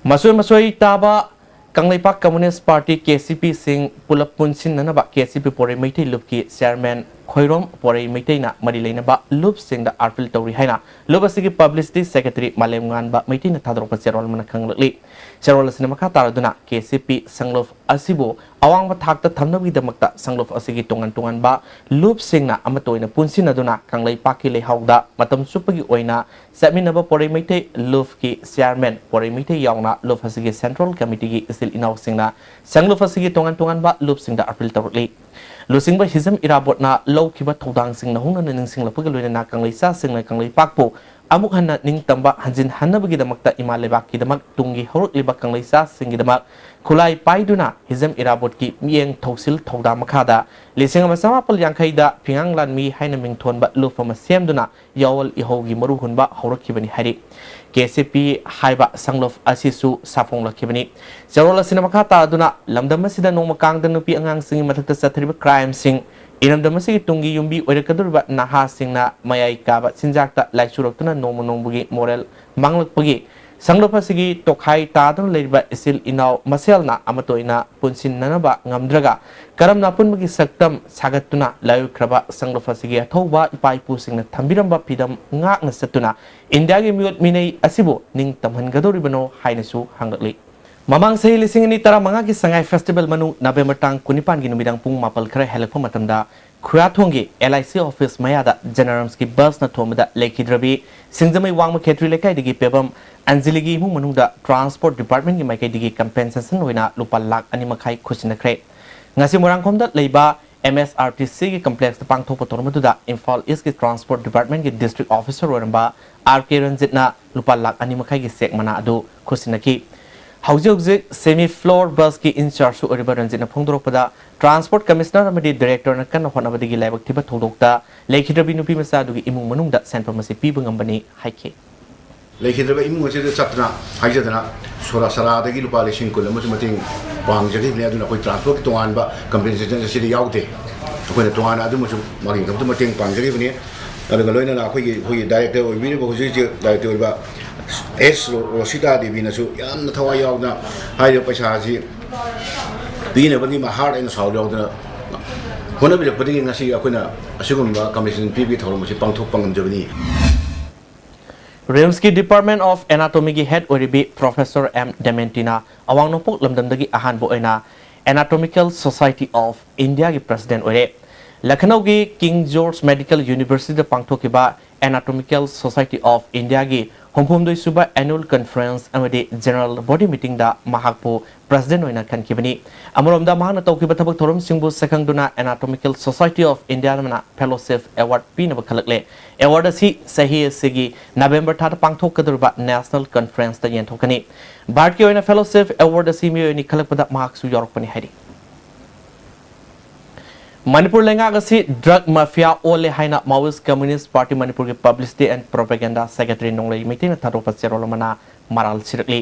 ꯃꯁꯣꯏ ꯃꯁꯣꯏ ꯇꯥꯕ Kangleipak Communist Party, K C ꯄꯤ ꯁꯤꯡ ꯄꯨꯂꯞ ꯄꯨꯟꯁꯤꯟꯅꯅꯕ ꯀꯦ ꯁꯤ ꯄꯤ ꯄꯣꯔꯩ ꯃꯩꯇꯩ ꯂꯨꯞꯀꯤ chairman ꯈꯣꯏꯔꯣꯝ ꯄꯣꯔꯩ ꯃꯩꯇꯩꯅ ꯃꯔꯤ ꯂꯩꯅꯕ ꯂꯨꯞꯁꯤꯡꯗ appeal ꯇꯧꯔꯤ ꯍꯥꯏꯅ ꯂꯨꯞ ꯑꯁꯤꯒꯤ publicity secretary ꯃꯥꯂꯦꯝꯉꯥꯟꯕ ꯃꯩꯇꯩꯅ ꯊꯥꯗꯣꯔꯛꯄ ꯆꯦꯔꯣꯜ ꯑꯃꯅ ꯈꯪꯂꯛꯂꯤ꯫ ꯆꯦꯔꯣꯜ ꯑꯁꯤꯅ ꯃꯈꯥ ꯇꯥꯔꯗꯨꯅ ꯀꯦ ꯁꯤ ꯄꯤ ꯁꯪꯂꯨꯞ ꯑꯁꯤꯕꯨ ꯑꯋꯥꯡꯕ ꯊꯥꯛꯇ ꯊꯝꯅꯕꯒꯤꯗꯃꯛꯇ ꯁꯪꯂꯨꯞ ꯑꯁꯤꯒꯤ ꯇꯣꯉꯥꯟ ꯇꯣꯉꯥꯟꯕ ꯂꯨꯞꯁꯤꯡꯅ ꯑꯃꯠꯇ ꯑꯣꯏꯅ ꯄꯨꯟꯁꯤꯟꯅꯗꯨꯅ ꯀꯪꯂꯩꯄꯥꯛꯀꯤ ꯂꯩꯍꯥꯎꯗ ꯃꯇꯝ ꯆꯨꯞꯄꯒꯤ ꯑꯣꯏꯅ ꯆꯠꯃꯤꯟꯅꯕ ꯄꯣꯔꯩ ꯃꯩꯇꯩ ꯂꯨꯞꯀꯤ chairman ꯄꯣꯔꯩ ꯃꯩꯇꯩ ꯌꯥꯎꯅ ꯂꯨꯞ ꯑꯁꯤꯒꯤ central committeeꯒꯤ ꯏꯆꯤꯜ ꯏꯅꯥꯎꯁꯤꯡꯅ ꯁꯪꯂꯨꯞ ꯑꯁꯤꯒꯤ ꯇꯣꯉꯥꯟ ꯇꯣꯉꯥꯟꯕ ꯂꯨꯞꯁꯤꯡꯗ appeal ꯇꯧꯔꯛꯂꯤ꯫ ꯂꯨꯆꯤꯡꯕ ꯍꯤꯖꯝ ꯏꯔꯥꯕꯣꯠꯅ ꯂꯧꯈꯤꯕ ꯊꯧꯗꯥꯡꯁꯤꯡ ꯅꯧꯍꯧꯅꯅ ꯅꯤꯡꯁꯤꯡꯂꯛꯄꯒ ꯂꯣꯏꯅꯅ ꯀꯪꯂꯩꯆꯥꯁꯤꯡꯅ ꯀꯪꯂꯩꯄꯥꯛꯄꯨ ꯑꯃꯨꯛ ꯍꯟꯅ ꯅꯤꯡꯇꯝꯕ ꯍꯟꯖꯤꯟꯍꯟꯅꯕꯒꯤꯗꯃꯛꯇ ꯏꯃꯥ ꯂꯩꯕꯥꯛꯀꯤꯗꯃꯛ ꯇꯨꯡꯒꯤ ꯍꯧꯔꯛꯂꯤꯕ ꯀꯪꯂꯩꯆꯥꯁꯤꯡꯒꯤꯗꯃꯛ ꯈꯨꯠꯂꯥꯏ ꯄꯥꯏꯗꯨꯅ ꯍꯤꯖꯝ ꯏꯔꯥꯕꯣꯠꯀꯤ ꯃꯤꯠꯌꯦꯡ ꯊꯧꯁꯤꯜ ꯊꯧꯗꯥ ꯃꯈꯥꯗ ꯂꯤꯁꯤꯡ ꯑꯃ ꯆꯃꯥꯄꯜ ꯌꯥꯡꯈꯩꯗ ꯐꯤꯉꯥꯡ ꯂꯥꯟꯃꯤ ꯍꯥꯏꯅ ꯃꯤꯡꯊꯣꯟꯕ ꯂꯨꯞ ꯑꯃ ꯁꯦꯝꯗꯨꯅ ꯌꯥꯑꯣꯜ ꯏꯍꯧꯒꯤ ꯃꯔꯨ ꯍꯨꯟꯕ ꯍꯧꯔꯛꯈꯤꯕꯅꯤ ꯍꯥꯏꯔꯤ꯫ ꯀꯦ ꯁꯤ ꯄꯤ ꯍꯥꯏꯕ ꯁꯪꯂꯨꯞ ꯑꯁꯤꯁꯨ ꯁꯥꯐꯣꯡꯂꯛꯈꯤꯕꯅꯤ꯫ ꯆꯦꯔꯣꯜ ꯑꯁꯤꯅ ꯃꯈꯥ ꯇꯥꯗꯨꯅ ꯂꯝꯗꯝ ꯑꯁꯤꯗ ꯅꯣꯡꯃ ꯀꯥꯡꯗ ꯅꯨꯄꯤ ꯑꯉꯥꯡꯁꯤꯡꯒꯤ ꯃꯊꯛꯇ ꯆꯠꯊꯔꯤꯕ crimeꯁꯤꯡ, ꯏꯔꯝꯗꯝ ꯑꯁꯤꯒꯤ ꯇꯨꯡꯒꯤ ꯌꯨꯝꯕꯤ ꯑꯣꯏꯔꯛꯀꯗꯧꯔꯤꯕ ꯅꯍꯥꯁꯤꯡꯅ ꯃꯌꯥꯏ ꯀꯥꯕ ꯆꯤꯟꯖꯥꯛꯇ ꯂꯥꯏꯆꯨꯔꯛꯇꯨꯅ ꯅꯣꯡꯃ ꯅꯣꯡꯃꯒꯤ moral ꯃꯥꯡꯂꯛꯄꯒꯤ ꯁꯪꯂꯨꯞ ꯑꯁꯤꯒꯤ ꯇꯣꯈꯥꯏ ꯇꯥꯗꯨꯅ ꯂꯩꯔꯤꯕ ꯏꯆꯤꯜ ꯏꯅꯥꯎ ꯃꯁꯦꯜꯅ ꯑꯃꯠꯇ ꯑꯣꯏꯅ ꯄꯨꯟꯁꯤꯟꯅꯅꯕ ꯉꯝꯗ꯭ꯔꯒ ꯀꯔꯝꯅ ꯑꯄꯨꯟꯕꯒꯤ ꯁꯛꯇꯝ ꯁꯥꯒꯠꯇꯨꯅ ꯂꯥꯏꯑꯣꯏꯈ꯭ꯔꯕ ꯁꯪꯂꯨꯞ ꯑꯁꯤꯒꯤ ꯑꯊꯧꯕ ꯏꯄꯥ ꯏꯄꯨꯁꯤꯡꯅ ꯊꯝꯕꯤꯔꯝꯕ ꯐꯤꯗꯝ ꯉꯥꯛꯅ ꯆꯠꯇꯨꯅ ꯏꯟꯗꯤꯌꯥꯒꯤ ꯃꯤꯑꯣꯠ ꯃꯤꯅꯩ ꯑꯁꯤꯕꯨ ꯅꯤꯡꯇꯝꯍꯟꯒꯗꯧꯔꯤꯕꯅꯣ ꯍꯥꯏꯅꯁꯨ ꯍꯪꯂꯛꯂꯤ꯫ ꯃꯃꯥꯡ ꯆꯍꯤ ꯂꯤꯁꯤꯡ ꯑꯅꯤ ꯇꯔꯥꯃꯉꯥꯒꯤ ꯁꯉꯥꯏ ꯐꯦꯁꯇꯤꯚꯦꯜ ꯃꯅꯨꯡ ꯅꯕꯦꯝꯕꯔ ꯇꯥꯡ ꯀꯨꯟꯅꯤꯄꯥꯟꯒꯤ ꯅꯨꯃꯤꯗꯥꯡ ꯄꯨꯡ ꯃꯥꯄꯜ ꯈꯔ ꯍꯦꯜꯂꯛꯄ ꯃꯇꯝꯗ ꯈꯨꯌꯥꯊꯣꯡꯒꯤ ꯑꯦꯜ ꯑꯥꯏ ꯁꯤ ꯑꯣꯐꯤꯁ ꯃꯌꯥꯗ ꯖꯦꯅꯔꯝꯁꯀꯤ ꯕꯁꯅ ꯊꯣꯝꯕꯗ ꯂꯩꯈꯤꯗ꯭ꯔꯕꯤ ꯁꯤꯡꯖꯃꯩ ꯋꯥꯡꯃ ꯈꯦꯇ꯭ꯔꯤ ꯂꯩꯀꯥꯏꯗꯒꯤ ꯄꯦꯕꯝ ꯑꯟꯖꯂꯤꯒꯤ ꯏꯃꯨꯡ ꯃꯅꯨꯡꯗ ꯇ꯭ꯔꯥꯟꯁꯄꯣꯔꯠ ꯗꯤꯄꯥꯔꯠꯃꯦꯟꯒꯤ ꯃꯥꯏꯀꯩꯗꯒꯤ ꯀꯝꯄꯦꯟꯁꯦꯁꯟ ꯑꯣꯏꯅ ꯂꯨꯄꯥ ꯂꯥꯈ ꯑꯅꯤ ꯃꯈꯥꯏ ꯈꯨꯠꯁꯤꯟꯅꯈ꯭ꯔꯦ꯫ ꯉꯁꯤ ꯃꯣꯏꯔꯥꯡꯈꯣꯝꯗ ꯂꯩꯕ ꯑꯦꯝ ꯑꯦꯁ ꯑꯥꯔ ꯇꯤ ꯁꯤꯒꯤ ꯀꯝꯄ꯭ꯂꯦꯛꯁꯇ ꯄꯥꯡꯊꯣꯛꯄ ꯊꯧꯔꯝ ꯑꯗꯨꯗ ꯏꯝꯐꯥꯜ ꯏꯁꯀꯤ ꯇ꯭ꯔꯥꯟꯁꯄꯣꯔꯠ ꯗꯤꯄꯥꯔꯠꯃꯦꯟꯒꯤ ꯗꯤꯁꯇ꯭ꯔꯤꯛ ꯑꯣꯐꯤꯁꯔ ꯑꯣꯏꯔꯝꯕ ꯑꯥꯔ ꯀꯦ ꯔꯟꯖꯤꯠꯅ ꯂꯨꯄꯥ ꯂꯥꯈ ꯑꯅꯤ ꯃꯈꯥꯏꯒꯤ ꯆꯦꯛ ꯃꯅꯥ ꯑꯗꯨ ꯈꯨꯠꯁꯤꯟꯅꯈꯤ꯫ ꯍꯧꯖꯤꯛ ꯍꯧꯖꯤꯛ ꯁꯦꯃꯤ ꯐ꯭ꯂꯣꯔ ꯕꯁꯀꯤ ꯏꯟꯆꯥꯔꯖꯁꯨ ꯑꯣꯏꯔꯤꯕ ꯔꯟꯖꯤꯠꯅ ꯐꯣꯡꯗꯣꯔꯛꯄꯗ, ꯇ꯭ꯔꯥꯟꯁꯄꯣꯔꯠ ꯀꯃꯤꯁꯅꯔ ꯑꯃꯗꯤ ꯗꯤꯔꯦꯛꯇꯔꯅ ꯀꯟꯅ ꯍꯣꯠꯅꯕꯗꯒꯤ ꯂꯥꯏꯕꯛ ꯊꯤꯕ ꯊꯧꯗꯣꯛꯇ ꯂꯩꯈꯤꯗ꯭ꯔꯕꯤ ꯅꯨꯄꯤ ꯃꯆꯥ ꯑꯗꯨꯒꯤ ꯏꯃꯨꯡ ꯃꯅꯨꯡꯗ ꯁꯦꯟꯐꯝ ꯑꯁꯤ ꯄꯤꯕ ꯉꯝꯕꯅꯤ ꯍꯥꯏꯈꯤ꯫ ꯂꯩꯈꯤꯗ꯭ꯔꯕ ꯏꯃꯨꯡ ꯑꯁꯤꯗ ꯆꯠꯇꯅ ꯍꯥꯏꯖꯗꯅ ꯁꯣꯔꯥ ꯁꯔꯥꯗꯒꯤ ꯂꯨꯄꯥ ꯂꯤꯁꯤꯡ ꯀꯨꯟ ꯑꯃꯁꯨ ꯃꯇꯦꯡ ꯄꯥꯡꯖꯈꯤꯕꯅꯤ꯫ ꯑꯗꯨꯅ ꯑꯩꯈꯣꯏ ꯇ꯭ꯔꯥꯟꯁꯄꯣꯔꯠꯀꯤ ꯇꯣꯉꯥꯟꯕ ꯀꯝꯄꯦꯟꯁꯦꯁꯟ ꯑꯁꯤꯗ ꯌꯥꯎꯗꯦ꯫ ꯑꯩꯈꯣꯏꯅ ꯇꯣꯉꯥꯟꯅ ꯑꯗꯨꯃꯁꯨ ꯃꯥꯒꯤ ꯃꯇꯝꯗ ꯃꯇꯦꯡ ꯄꯥꯡꯖꯈꯤꯕꯅꯤ꯫ ꯑꯗꯨꯒ ꯂꯣꯏꯅꯅ ꯑꯩꯈꯣꯏꯒꯤ, ꯑꯩꯈꯣꯏꯒꯤ ꯗꯥꯏꯔꯦꯛꯇꯔ ꯑꯣꯏꯕꯤꯔꯤꯕ, ꯍꯧꯖꯤꯛ ꯍꯧꯖꯤꯛ ꯗꯥꯏꯔꯦꯛꯇꯔ ꯑꯣꯏꯕ ꯑꯦꯁ ꯔꯣ-, ꯔꯣꯁꯤꯇꯥ ꯗꯦꯕꯤꯅꯁꯨ ꯌꯥꯝꯅ ꯊꯋꯥꯏ ꯌꯥꯎꯅ ꯍꯥꯏꯔꯤꯕ ꯄꯩꯁꯥ ꯑꯁꯤ ꯄꯤꯅꯕꯒꯤ ꯃꯍꯥꯔ ꯑꯩꯅ ꯁꯥꯎ ꯌꯥꯎꯗꯅ ꯍꯣꯠꯅꯕꯤꯔꯛꯄꯗꯒꯤ ꯉꯁꯤ ꯑꯩꯈꯣꯏꯅ ꯑꯁꯤꯒꯨꯝꯕ ꯀꯝꯄꯦꯟꯁꯦꯁꯟ ꯄꯤꯕꯒꯤ ꯊꯧꯔꯝ ꯑꯁꯤ ꯄꯥꯡꯊꯣꯛꯄ ꯉꯝꯖꯕꯅꯤ꯫ ꯔꯤꯝꯁꯀꯤ Department of Anatomyꯒꯤ ꯍꯦꯗ ꯑꯣꯏꯔꯤꯕꯤ ꯄ꯭ꯔꯣꯐꯦꯁꯔ ꯑꯦꯝ ꯗꯦꯃꯦꯟꯇꯤꯅ ꯑꯋꯥꯡ ꯅꯣꯡꯄꯣꯛ ꯂꯝꯗꯝꯗꯒꯤ ꯑꯍꯥꯟꯕ ꯑꯣꯏꯅ Anatomical Society of Indiaꯒꯤ ꯄ꯭ꯔꯁꯤꯗꯦꯟ ꯑꯣꯏꯔꯦ꯫ ꯂꯈꯅꯧꯒꯤ ꯀꯤꯡ ꯖꯣꯔꯖ ꯃꯦꯗꯤꯀꯦꯜ ꯌꯨꯅꯤꯚꯔꯁꯤꯇꯤꯗ ꯄꯥꯡꯊꯣꯛꯈꯤꯕ Anatomical Society of Indiaꯒꯤ ꯍꯨꯝꯐꯨꯍꯨꯝꯗꯣꯏ ꯁꯨꯕ annual conference ꯑꯃꯗꯤ general body meetingꯗ ꯃꯍꯥꯛꯄꯨ ꯄ꯭ꯔꯁꯤꯗꯦꯟ ꯑꯣꯏꯅ ꯈꯟꯈꯤꯕꯅꯤ꯫ ꯑꯃꯔꯣꯝꯗ ꯃꯍꯥꯛꯅ ꯇꯧꯈꯤꯕ ꯊꯕꯛ ꯊꯧꯔꯝꯁꯤꯡꯕꯨ ꯁꯛꯈꯪꯗꯨꯅ Anatomical Society of Indiaꯅ ꯐꯦꯂꯣꯁꯤꯞ ꯑꯦꯋꯥꯔꯗ ꯄꯤꯅꯕ ꯈꯜꯂꯛꯂꯦ꯫ ꯑꯦꯋꯥꯔꯗ ꯑꯁꯤ ꯆꯍꯤ ꯑꯁꯤꯒꯤ ꯅꯕꯦꯝꯕꯔ ꯊꯥꯗ ꯄꯥꯡꯊꯣꯛꯀꯗꯧꯔꯤꯕ ꯅꯦꯁꯅꯦꯜ ꯀꯟꯐꯔꯦꯟꯁꯇ ꯌꯦꯟꯊꯣꯛꯀꯅꯤ꯫ ꯚꯥꯔꯠꯀꯤ ꯑꯣꯏꯅ ꯐꯦꯂꯣꯁꯤꯞ ꯑꯦꯋꯥꯔꯗ ꯑꯁꯤ ꯃꯤꯑꯣꯏ ꯑꯅꯤ ꯈꯜꯂꯛꯄꯗ ꯃꯍꯥꯛꯁꯨ ꯌꯥꯎꯔꯛꯄꯅꯤ ꯍꯥꯏꯔꯤ꯫ ꯃꯅꯤꯄꯨꯔ ꯂꯩꯉꯥꯛ ꯑꯁꯤ ꯗ꯭ꯔꯒ ꯃꯥꯐꯤꯌꯥ ꯑꯣꯜꯂꯦ ꯍꯥꯏꯅ Maoist Communist Party ꯃꯅꯤꯄꯨꯔꯒꯤ ꯄꯕ꯭ꯂꯤꯁꯤꯇꯤ ꯑꯦꯟ ꯄ꯭ꯔꯣꯄꯦꯒꯦꯟꯗꯥ ꯁꯦꯀ꯭ꯔꯦꯇꯔꯤ ꯅꯣꯡꯂꯩ ꯃꯩꯇꯩꯅ ꯊꯥꯗꯣꯛꯄ ꯆꯦꯔꯣꯜ ꯑꯃꯅ ꯃꯔꯥꯜ ꯁꯤꯔꯛꯂꯤ꯫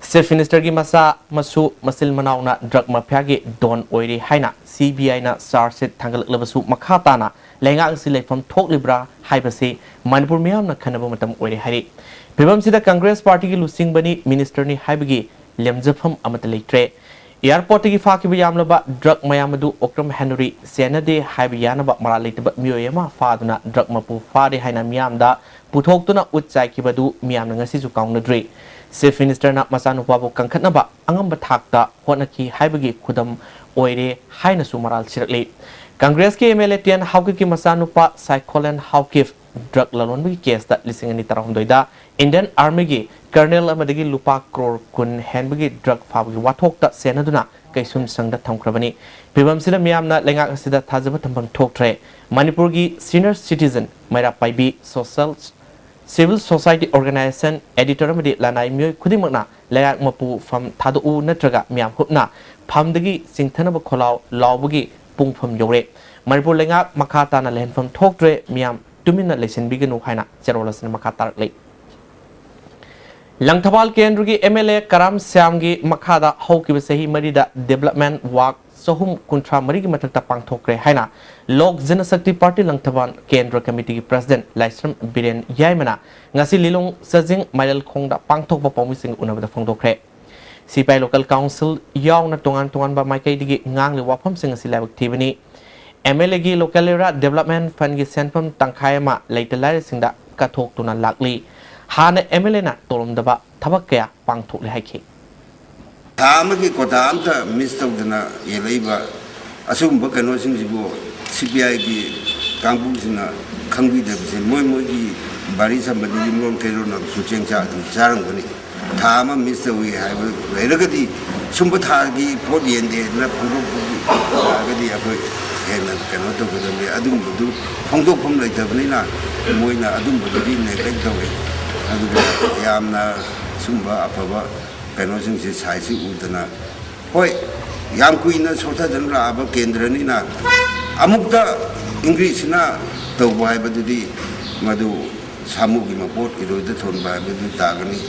ꯆꯤꯐ ꯃꯤꯅꯤꯁꯇꯔꯒꯤ ꯃꯆꯥ ꯃꯁꯨ ꯃꯆꯤꯟ ꯃꯅꯥꯎꯅ ꯗ꯭ꯔꯒ ꯃꯥꯐꯤꯌꯥꯒꯤ ꯗꯣꯟ ꯑꯣꯏꯔꯤ ꯍꯥꯏꯅ ꯁꯤ ꯕꯤ ꯑꯥꯏꯅ ꯆꯥꯔꯖ ꯁꯤꯠ ꯊꯥꯡꯒꯠꯂꯛꯂꯕꯁꯨ, ꯃꯈꯥ ꯇꯥꯅ ꯂꯩꯉꯥꯛ ꯑꯁꯤ ꯂꯩꯐꯝ ꯊꯣꯛꯂꯤꯕ꯭ꯔꯥ ꯍꯥꯏꯕꯁꯤ ꯃꯅꯤꯄꯨꯔ ꯃꯤꯌꯥꯝꯅ ꯈꯟꯅꯕ ꯃꯇꯝ ꯑꯣꯏꯔꯦ ꯍꯥꯏꯔꯤ꯫ ꯐꯤꯕꯝꯁꯤꯗ ꯀꯪꯒ꯭ꯔꯦꯁ ꯄꯥꯔꯇꯤꯒꯤ ꯂꯨꯆꯤꯡꯕꯅꯤ, ꯃꯤꯅꯤꯁꯇꯔꯅꯤ ꯍꯥꯏꯕꯒꯤ ꯂꯦꯝꯖꯐꯝ ꯑꯃꯠꯇ ꯂꯩꯇ꯭ꯔꯦ꯫ ꯑꯦꯌꯔꯄꯣꯔꯠꯇꯒꯤ ꯐꯥꯈꯤꯕ ꯌꯥꯝꯂꯕ ꯗ꯭ꯔꯒ ꯃꯌꯥꯝ ꯑꯗꯨ ꯑꯣꯀ꯭ꯔꯝ ꯍꯦꯅꯔꯤ ꯁꯦꯟꯅꯗꯦ ꯍꯥꯏꯕ ꯌꯥꯅꯕ ꯃꯔꯥꯜ ꯂꯩꯇꯕ ꯃꯤꯑꯣꯏ ꯑꯃ ꯐꯥꯗꯨꯅ ꯗ꯭ꯔꯒ ꯃꯄꯨ ꯐꯥꯔꯦ ꯍꯥꯏꯅ ꯃꯤꯌꯥꯝꯗ ꯄꯨꯊꯣꯛꯇꯨꯅ ꯎꯠ ꯆꯥꯏꯈꯤꯕ ꯑꯗꯨ ꯃꯤꯌꯥꯝꯅ ꯉꯁꯤꯁꯨ ꯀꯥꯎꯅꯗ꯭ꯔꯤ꯫ Chief Ministerꯅ ꯃꯆꯥꯅꯨꯄꯥꯕꯨ ꯀꯟꯈꯠꯅꯕ ꯑꯉꯝꯕ ꯊꯥꯛꯇ ꯍꯣꯠꯅꯈꯤ ꯍꯥꯏꯕꯒꯤ ꯈꯨꯗꯝ ꯑꯣꯏꯔꯦ ꯍꯥꯏꯅꯁꯨ ꯃꯔꯥꯜ ꯁꯤꯔꯛꯂꯤ꯫ ꯀꯪꯒ꯭ꯔꯦꯁꯀꯤ MLA ꯇꯦꯟ ꯍꯥꯎꯀꯤꯞꯀꯤ ꯃꯆꯥꯅꯨꯄꯥ ꯁꯥꯏꯈꯣꯂꯦꯟ ꯍꯥꯎꯀꯤꯞ drug ꯂꯂꯣꯟꯕꯒꯤ case ꯇ ꯂꯤꯁꯤꯡ ꯑꯅꯤ ꯇꯔꯥꯍꯨꯝꯗꯣꯏꯗ Indian Army ꯒꯤ colonel ꯑꯃꯗꯒꯤ ꯂꯨꯄꯥ ꯀ꯭ꯔꯣꯔ ꯀꯨꯟ ꯍꯦꯟꯕꯒꯤ drug ꯐꯥꯕꯒꯤ ꯋꯥꯊꯣꯛꯇ ꯆꯦꯟꯅꯗꯨꯅ ꯀꯩꯁꯨꯝꯁꯪꯗ ꯊꯝꯈ꯭ꯔꯕꯅꯤ꯫ ꯐꯤꯕꯝꯁꯤꯗ ꯃꯤꯌꯥꯝꯅ ꯂꯩꯉꯥꯛ ꯑꯁꯤꯗ ꯊꯥꯖꯕ ꯊꯝꯐꯝ ꯊꯣꯛꯇ꯭ꯔꯦ꯫ ꯃꯅꯤꯄꯨꯔꯒꯤ senior citizen, ꯃꯩꯔꯥ ꯄꯥꯏꯕꯤ, social, civil society organization, editor ꯑꯃꯗꯤ ꯂꯅꯥꯏ ꯃꯤꯑꯣꯏ ꯈꯨꯗꯤꯡꯃꯛꯅ ꯂꯩꯉꯥꯛ ꯃꯄꯨ ꯐꯝ ꯊꯥꯗꯣꯛꯎ ꯅꯠꯇ꯭ꯔꯒ ꯃꯤꯌꯥꯝ ꯍꯨꯞꯅ ꯐꯝꯗꯒꯤ ꯆꯤꯡꯊꯅꯕ ꯈꯣꯜꯂꯥꯎ ꯂꯥꯎꯕꯒꯤ ꯄꯨꯡꯐꯝ ꯌꯧꯔꯦ꯫ ꯃꯅꯤꯄꯨꯔ ꯂꯩꯉꯥꯛ ꯃꯈꯥ ꯇꯥꯅ ꯂꯩꯍꯟꯐꯝ ꯊꯣꯛꯇ꯭ꯔꯦ꯫ ꯃꯤꯌꯥꯝ ꯇꯨꯃꯤꯟꯅ ꯂꯩꯁꯤꯟꯕꯤꯒꯅꯨ ꯍꯥꯏꯅ ꯆꯦꯔꯣꯜ ꯑꯁꯤꯅ ꯃꯈꯥ ꯇꯥꯔꯛꯂꯤ꯫ ꯂꯪꯊꯕꯥꯜ ꯀꯦꯟꯗ꯭ꯔꯒꯤ MLA ꯀꯔꯥꯝ ꯁ꯭ꯌꯥꯝꯒꯤ ꯃꯈꯥꯗ ꯍꯧꯈꯤꯕ ꯆꯍꯤ ꯃꯔꯤꯗ development work ꯆꯍꯨꯝ ꯀꯨꯟꯊ꯭ꯔꯥ ꯃꯔꯤꯒꯤ ꯃꯊꯛꯇ ꯄꯥꯡꯊꯣꯛꯈ꯭ꯔꯦ ꯍꯥꯏꯅ ꯂꯣꯛ ꯖꯅꯁꯛꯇꯤ ꯄꯥꯔꯇꯤ ꯂꯪꯊꯕꯥꯜ ꯀꯦꯟꯗ꯭ꯔ ꯀꯃꯤꯇꯤꯒꯤ president ꯂꯥꯏꯁ꯭ꯔꯝ ꯕꯤꯔꯦꯟ ꯌꯥꯏꯃꯅ ꯉꯁꯤ ꯂꯤꯂꯣꯡ ꯆꯥꯖꯤꯡ ꯃꯥꯏꯔꯦꯜꯈꯣꯡꯗ ꯄꯥꯡꯊꯣꯛꯄ ꯄꯥꯎꯃꯤꯁꯤꯡꯒ ꯎꯅꯕꯗ ꯐꯣꯡꯗꯣꯛꯈ꯭ꯔꯦ꯫ ꯁꯤꯄꯥꯏ local council ꯌꯥꯎꯅ ꯇꯣꯉꯥꯟ ꯇꯣꯉꯥꯟꯕ ꯃꯥꯏꯀꯩꯗꯒꯤ ꯉꯥꯡꯂꯤꯕ ꯋꯥꯐꯝꯁꯤꯡ ꯑꯁꯤ ꯂꯥꯏꯕꯛ ꯊꯤꯕꯅꯤ꯫ MLA ꯒꯤ local area development fund ꯒꯤ ꯁꯦꯟꯐꯝ ꯇꯪꯈꯥꯏ ꯑꯃ ꯂꯩꯇ ꯂꯥꯏꯔꯁꯤꯡꯗ ꯀꯠꯊꯣꯛꯇꯨꯅ ꯂꯥꯛꯂꯤ꯫ ꯍꯥꯟꯅ MLA ꯅ ꯇꯧꯔꯝꯗꯕ ꯊꯕꯛ ꯀꯌꯥ ꯄꯥꯡꯊꯣꯛꯂꯦ ꯍꯥꯏꯈꯤ꯫ ꯊꯥ ꯑꯃꯒꯤ quota ꯑꯝꯇ miss ꯇꯧꯗꯅ ꯌꯦꯜꯂꯛꯏꯕ ꯑꯁꯤꯒꯨꯝꯕ ꯀꯩꯅꯣꯁꯤꯡꯁꯤꯕꯨ CPI ꯒꯤ ꯀꯥꯡꯕꯨꯁꯤꯡꯅ ꯈꯪꯕꯤꯗꯕꯁꯦ, ꯃꯣꯏ ꯃꯣꯏꯒꯤ ꯕꯥꯔꯤ ꯁꯝꯕꯗꯤ ꯌꯨꯝꯂꯣꯟ ꯀꯩꯔꯣꯟꯅꯕꯁꯨ ꯆꯦꯡ ꯆꯥꯛ ꯑꯗꯨꯝ ꯆꯥꯔꯝꯒꯅꯤ꯫ ꯊꯥ ꯑꯃ miss ꯇꯧꯏ ꯍꯥꯏꯕ ꯂꯩꯔꯒꯗꯤ, ꯁꯨꯝꯕ ꯊꯥꯒꯤ ꯄꯣꯠ ꯌꯦꯟꯗꯦ ꯍꯥꯏꯗꯅ ꯐꯣꯡꯗꯣꯛꯄꯒꯤ ꯂꯥꯛꯑꯒꯗꯤ ꯑꯩꯈꯣꯏ ꯍꯦꯟꯅ ꯀꯩꯅꯣ ꯇꯧꯒꯗꯕꯅꯤ꯫ ꯑꯗꯨꯒꯨꯝꯕꯗꯨ ꯐꯣꯡꯗꯣꯛꯐꯝ ꯂꯩꯇꯕꯅꯤꯅ ꯃꯣꯏꯅ ꯑꯗꯨꯝꯕꯗꯨꯗꯤ neglect ꯇꯧꯏ꯫ ꯑꯗꯨꯒ ꯌꯥꯝꯅ ꯁꯨꯝꯕ ꯑꯐꯕ ꯀꯩꯅꯣꯁꯤꯡꯁꯦ ꯁꯥꯏꯁꯤ ꯎꯗꯅ, ꯍꯣꯏ, ꯌꯥꯝ ꯀꯨꯏꯅ ꯁꯣꯠꯊꯗꯨꯅ ꯂꯥꯛꯑꯕ ꯀꯦꯟꯗ꯭ꯔꯅꯤꯅ ꯑꯃꯨꯛꯇ ꯏꯪꯒ꯭ꯔꯤꯁꯁꯤꯅ ꯇꯧꯕ ꯍꯥꯏꯕꯗꯨꯗꯤ ꯃꯗꯨ ꯁꯥꯃꯨꯒꯤ ꯃꯄꯣꯠ ꯏꯔꯣꯏꯗ ꯊꯣꯟꯕ ꯍꯥꯏꯕꯗꯨ ꯇꯥꯒꯅꯤ꯫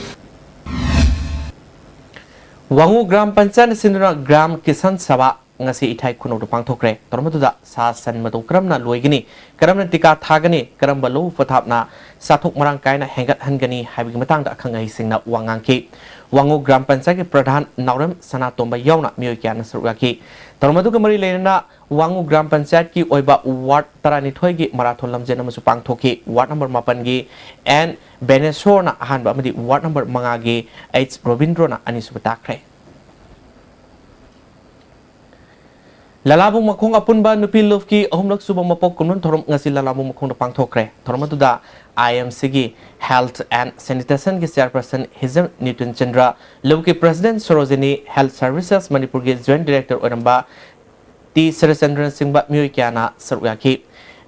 ꯋꯥꯉꯨ ꯒ꯭ꯔꯥꯝ ꯄꯟꯆꯥꯌꯠꯅ ꯁꯤꯟꯗꯨꯅ ꯒ꯭ꯔꯥꯝ ꯀꯤꯁꯥꯟ ꯁꯚꯥ ꯉꯁꯤ ꯏꯊꯥꯏ ꯈꯨꯅꯧꯗ ꯄꯥꯡꯊꯣꯛꯈ꯭ꯔꯦ꯫ ꯊꯧꯔꯝ ꯑꯗꯨꯗ ꯁꯥ ꯁꯟ ꯃꯇꯧ ꯀꯔꯝꯅ ꯂꯣꯏꯒꯅꯤ, ꯀꯔꯝꯅ ꯇꯤꯀꯥ ꯊꯥꯒꯅꯤ, ꯀꯔꯝꯕ ꯂꯧꯎ ꯄꯊꯥꯞꯅ ꯆꯥꯊꯣꯛ ꯃꯔꯥꯡ ꯀꯥꯏꯅ ꯍꯦꯟꯒꯠꯍꯟꯒꯅꯤ ꯍꯥꯏꯕꯒꯤ ꯃꯇꯥꯡꯗ ꯑꯈꯪ ꯑꯍꯩꯁꯤꯡꯅ ꯋꯥ ꯉꯥꯡꯈꯤ꯫ ꯋꯥꯉꯨ ꯒ꯭ꯔꯥꯝ ꯄꯟꯆꯥꯌꯠꯀꯤ ꯄ꯭ꯔꯙꯥꯟ ꯅꯥꯎꯔꯦꯝ ꯁꯅꯥꯇꯣꯝꯕ ꯌꯥꯎꯅ ꯃꯤꯑꯣꯏ ꯀꯌꯥꯅ ꯁꯔꯨꯛ ꯌꯥꯈꯤ꯫ ꯊꯧꯔꯝ ꯑꯗꯨꯒ ꯃꯔꯤ ꯂꯩꯅꯅ ꯋꯥꯉꯨ ꯒ꯭ꯔꯥꯝ ꯄꯟꯆꯥꯌꯠꯀꯤ ꯑꯣꯏꯕ ꯋꯥꯔꯗ ꯇꯔꯥꯅꯤꯊꯣꯏꯒꯤ ꯃꯔꯥꯊꯣꯟ ꯂꯝꯖꯦꯜ ꯑꯃꯁꯨ ꯄꯥꯡꯊꯣꯛꯈꯤ꯫ ꯋꯥꯔꯗ ꯅꯝꯕꯔ ꯃꯥꯄꯟꯒꯤ ꯑꯦꯟ ꯕꯦꯅꯦꯁꯣꯔꯅ ꯑꯍꯥꯟꯕ ꯑꯃꯗꯤ ꯋꯥꯔꯗ ꯅꯝꯕꯔ ꯃꯉꯥꯒꯤ ꯑꯩꯆ ꯔꯣꯕꯤꯟꯗ꯭ꯔꯣꯅ ꯑꯅꯤꯁꯨꯕ ꯇꯥꯈ꯭ꯔꯦ꯫ ꯂꯂꯥꯕꯨꯡ ꯃꯈꯣꯡ ꯑꯄꯨꯟꯕ ꯅꯨꯄꯤ ꯂꯨꯞꯀꯤ ꯑꯍꯨꯝꯂꯛ ꯁꯨꯕ ꯃꯄꯣꯛ ꯀꯨꯝꯑꯣꯟ ꯊꯧꯔꯝ ꯉꯁꯤ ꯂꯂꯥꯕꯨꯡ ꯃꯈꯣꯡꯗ ꯄꯥꯡꯊꯣꯛꯈ꯭ꯔꯦ꯫ ꯊꯧꯔꯝ ꯑꯗꯨꯗ ꯑꯥꯏ ꯑꯦꯝ ꯁꯤꯒꯤ Health and Sanitationꯒꯤ ꯆꯤꯌꯔꯄꯔꯁꯟ ꯍꯤꯖꯝ ꯅ꯭ꯌꯨꯇꯟ ꯆꯟꯗ꯭ꯔ, ꯂꯨꯞꯀꯤ ꯄ꯭ꯔꯁꯤꯗꯦꯟꯠ ꯁꯣꯔꯣꯖꯤꯅꯤ, Health Services ꯃꯅꯤꯄꯨꯔꯒꯤ ꯖꯣꯏꯟꯠ ꯗꯥꯏꯔꯦꯛꯇꯔ ꯑꯣꯏꯔꯝꯕ ꯇꯤ ꯁꯔꯤꯆꯟꯗ꯭ꯔꯅꯆꯤꯡꯕ ꯃꯤꯑꯣꯏ ꯀꯌꯥꯅ ꯁꯔꯨꯛ ꯌꯥꯈꯤ꯫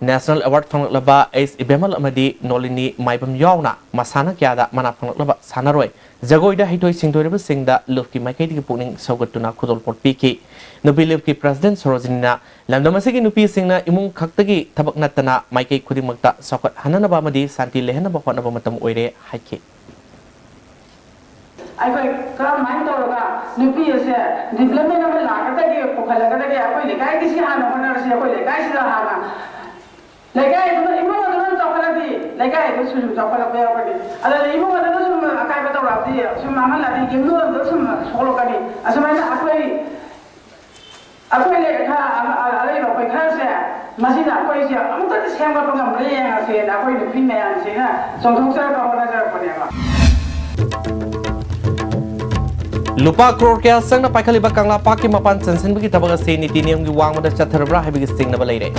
ꯅꯦꯁꯅꯦꯜ ꯑꯦꯋꯥꯔꯗ ꯐꯪꯂꯛꯂꯕ ꯑꯩꯆ ꯏꯕꯦꯝꯍꯜ ꯑꯃꯗꯤ ꯅꯣꯂꯤꯅꯤ ꯃꯥꯏꯕꯝ ꯌꯥꯎꯅ ꯃꯁꯥꯟꯅ ꯀꯌꯥꯗ ꯃꯅꯥ ꯐꯪꯂꯛꯂꯕ ꯁꯥꯟꯅꯔꯣꯏ, ꯖꯒꯣꯏꯗ ꯍꯩꯊꯣꯏ ꯁꯤꯡꯊꯣꯏꯔꯕꯁꯤꯡꯗ ꯂꯨꯞꯀꯤ ꯃꯥꯏꯀꯩꯗꯒꯤ ꯄꯨꯛꯅꯤꯡ ꯁꯧꯒꯠꯇꯨꯅ ꯈꯨꯗꯣꯜꯄꯣꯠ ꯄꯤꯈꯤ꯫ ꯅꯨꯄꯤ ꯂꯨꯞꯀꯤ ꯄ꯭ꯔꯁꯤꯗꯦꯟꯠ ꯁꯣꯔꯣꯖꯤꯅꯤꯅ ꯂꯝꯗꯝ ꯑꯁꯤꯒꯤ ꯅꯨꯄꯤꯁꯤꯡꯅ ꯏꯃꯨꯡ ꯈꯛꯇꯒꯤ ꯊꯕꯛ ꯅꯠꯇꯅ ꯃꯥꯏꯀꯩ ꯈꯨꯗꯤꯡꯃꯛꯇ ꯆꯥꯎꯈꯠꯍꯟꯅꯅꯕ ꯑꯃꯗꯤ ꯁꯥꯟꯇꯤ ꯂꯩꯍꯟꯅꯕ ꯍꯣꯠꯅꯕ ꯃꯇꯝ ꯑꯣꯏꯔꯦ ꯍꯥꯏꯈꯤ꯫ ꯑꯩꯈꯣꯏ ꯀꯔꯝꯍꯥꯏꯅ ꯇꯧꯔꯒ ꯅꯨꯄꯤ ꯑꯁꯦ ꯗꯤꯕ꯭ꯂꯞꯃꯦꯟ ꯑꯃ ꯂꯥꯛꯀꯗꯒꯦ, ꯄꯨꯈꯠꯂꯛꯀꯗꯒꯦ? ꯑꯩꯈꯣꯏ ꯂꯩꯀꯥꯏꯒꯤ ꯁꯤ ꯍꯥꯟꯅ ꯍꯣꯠꯅꯔꯁꯤ, ꯑꯩꯈꯣꯏ ꯂꯩꯀꯥꯏꯁꯤꯗ ꯍꯥꯟꯅ꯫ ꯂꯩꯀꯥꯏꯗꯨꯅ, ꯏꯃꯨꯡ ꯑꯗꯨꯅ ꯆꯥꯎꯈꯠꯂꯗꯤ ꯂꯩꯀꯥꯏꯗꯨ ꯁꯨꯝ ꯆꯥꯎꯈꯠꯂꯛꯄ ꯌꯥꯎꯔꯛꯀꯅꯤ꯫ ꯑꯗꯨꯅ ꯏꯃꯨꯡ ꯑꯗꯨꯅ ꯁꯨꯝ ꯑꯀꯥꯏꯕ ꯇꯧꯔꯛꯑꯗꯤ, ꯁꯨꯝ ꯃꯥꯡꯍꯜꯂꯗꯤ ꯌꯨꯝꯂꯣꯟꯗ ꯁꯨꯝ ꯁꯣꯛꯂꯛꯀꯅꯤ꯫ ꯑꯁꯨꯃꯥꯏꯅ ꯑꯩꯈꯣꯏ, ꯑꯩꯈꯣꯏ ꯂꯩ-, ꯈꯔ ꯑ-, ꯑ-, ꯑꯔꯩꯕ ꯑꯩꯈꯣꯏ ꯈꯔꯁꯦ, ꯃꯁꯤꯅ ꯑꯩꯈꯣꯏꯁꯦ ꯑꯃꯨꯛꯇꯗꯤ ꯁꯦꯝꯒꯠꯄ ꯉꯝꯕ꯭ꯔꯥ ꯌꯦꯡꯉꯁꯦꯅ ꯑꯩꯈꯣꯏ ꯅꯨꯄꯤ ꯃꯌꯥꯝꯁꯤꯅ ꯆꯣꯡꯊꯣꯛꯆꯔꯛꯄ ꯍꯣꯠꯅꯖꯔꯛꯄꯅꯦꯕ꯫ ꯂꯨꯄꯥ ꯀ꯭ꯔꯣꯔ ꯀꯌꯥ ꯆꯪꯅ ꯄꯥꯏꯈꯠꯂꯤꯕ ꯀꯪꯂꯥ ꯄꯥꯛꯀꯤ ꯃꯄꯥꯟ ꯆꯟꯁꯤꯟꯕꯒꯤ ꯊꯕꯛ ꯑꯁꯤ ꯅꯤꯇꯤ ꯅꯤꯌꯝꯒꯤ ꯋꯥꯡꯃꯗ ꯆꯠꯊꯔꯕ꯭ꯔꯥ ꯍꯥꯏꯕꯒꯤ ꯆꯤꯡꯅꯕ ꯂꯩꯔꯦ꯫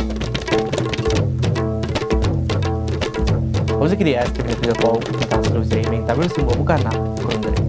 ꯍꯧꯖꯤꯛꯀꯤꯗꯤ ꯑꯦꯁ ꯇꯤ ꯚꯤ ꯅꯨꯄꯤꯒ ꯄꯥꯎ ꯃꯇꯥꯡ ꯑꯁꯤ ꯂꯣꯏꯁꯤꯜꯂꯦ꯫ ꯃꯤꯡ ꯇꯥꯕꯤꯔꯤꯕꯁꯤꯡꯕꯨ ꯑꯃꯨꯛ ꯍꯟꯅ ꯈꯨꯔꯨꯝꯖꯔꯤ꯫